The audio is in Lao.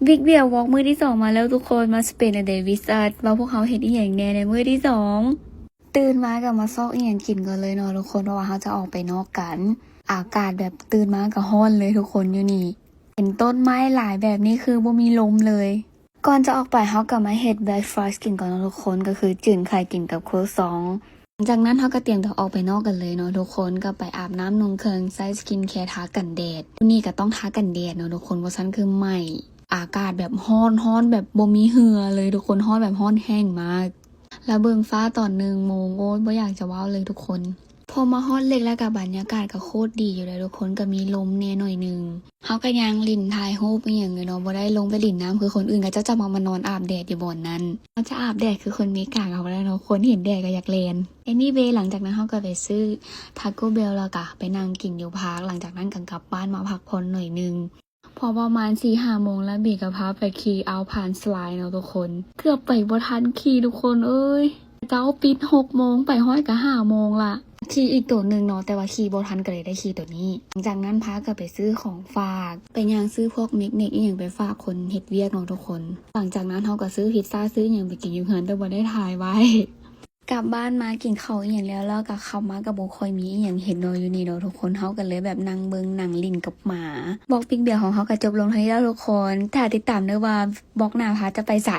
Big Bear Vlog ມື້ທີສອງມາແລ້ວທຸກຄົນ ມາ Spend a Day with us ວ່າພວກເຮົາເຮັດອີ່ຫຍັງແດ່ໃນມື້ທີສອງ. ຕື່ນມາກໍມາຊອກອີ່ຫຍັງກິນກ່ອນເລີຍເນາະທຸກຄົນ ເພາະວ່າເຮົາຈະອອກໄປນອກກັນ. ອາກາດແບບຕື່ນມາກໍຮ້ອນເລີຍທຸກຄົນ ຢູ່ນີ້ເຫັນຕົ້ນໄມ້ຫຼາຍແບບນີ້ຄືບໍ່ມີລົມເລີຍ. ກ່ອນຈະອອກໄປເຮົາກໍມາເຮັດ breakfast ກິນກ່ອນເນາະທຸກຄົນ ກໍຄືຈືນໄຂ່ກິນກັບ croissant. ຫຼັງຈາກນັ້ນເຮົາກໍຕຽມຕົວອອກໄປນອກກັນເລີຍເນາະທຸກຄົນ ກໍໄປອາບນ້ຳນຸ່ງເຄື່ອງ ໃຊ້ skin care ທາກັນແດດ. ມື້ນີ້ກໍຕ້ອງທາກັນແດດເນາະທຸກຄົນ ບໍ່ຊັ້ນຄືໄໝ້. ອາກາດແບບຮ້ອນ ຮ້ອນແບບບໍ່ມີເຫື່ອເລີຍທຸກຄົນ ຮ້ອນແບບຮ້ອນແຮງມາກ. ແລ້ວເບິ່ງຟ້າຕອນໜຶ່ງໂມງ ໂອ້ຍ ບໍ່ຢາກຈະເວົ້າເລີຍທຸກຄົນ. ພໍມາຮອດເລັກແລ້ວກໍບັນຍາກາດກໍໂຄດດີຢູ່ເດ້ທຸກຄົນ ກໍມີລົມແດ່ໜ້ອຍໜຶ່ງ. ເຮົາກໍຍ່າງຫຼິ້ນ ຖ່າຍຮູບອີ່ຫຍັງຢູ່ເນາະ ບໍ່ໄດ້ລົງໄປຫຼິ້ນນ້ຳຄືຄົນອື່ນ ເຂົາເຈົ້າຈະມັກມານອນອາບແດດຢູ່ບ່ອນນັ້ນ. ເຮົາຈະອາບແດດຄືຄົນເມກາກໍບໍ່ໄດ້ເນາະ ຄົນເຫັນແດດກໍຢາກແລ່ນ. Anyway ຫຼັງຈາກນັ້ນເຮົາກໍໄປຊື້ Taco Bell ແລ້ວກໍໄປນັ່ງກິນຢູ່ພາກ. ຫຼັງຈາກນັ້ນກໍກັບບ້ານມາພັກຜ່ອນໜ້ອຍໜຶ່ງ. ພໍປະມານສີ່ຫ້າໂມງແລ້ວ ບີກໍພາໄປຂີ່ Alpine Slide ເນາະທຸກຄົນ. ເກືອບໄປບໍ່ທັນຂີ່ທຸກຄົນເອີຍ. ເຈົ້າປິດຫົກໂມງ ໄປຮອດກໍຫ້າໂມງລະ. ຂີ່ອີກໂຕໜຶ່ງເນາະ ແຕ່ວ່າຂີ່ບໍ່ທັນ ກໍເລີຍໄດ້ຂີ່ໂຕນີ້. ຫຼັງຈາກນັ້ນພາກັນໄປຊື້ຂອງຝາກ ໄປຍ່າງຊື້ພວກເມັກເນັກອີ່ຫຍັງໄປຝາກຄົນເຮັດວຽກເນາະທຸກຄົນ. ຫຼັງຈາກນັ້ນເຮົາກໍຊື້ພິດຊາ ຊື້ອີ່ຫຍັງໄປກິນຢູ່ເຮືອນ ແຕ່ບໍ່ໄດ້ຖ່າຍໄວ້. ກັບບ້ານມາກິນເຂົ້າອີ່ຫຍັງແລ້ວ ແລ້ວກໍເຂົ້າມາກໍບໍ່ຄ່ອຍມີອີ່ຫຍັງເຮັດເນາະ ຢູ່ນີ້ເນາະທຸກຄົນ. ເຮົາກໍເລີຍແບບນັ່ງເບິ່ງໜັງຫຼິ້ນກັບໝາ. Vlog Big Bear ຂອງເຮົາກໍຈົບລົງເທົ່ານີ້ແລ້ວທຸກຄົນ. ຖ້າຕິດຕາມເດີ້ວ່າ Vlog ໜ້າພາຈະໄປໃສ.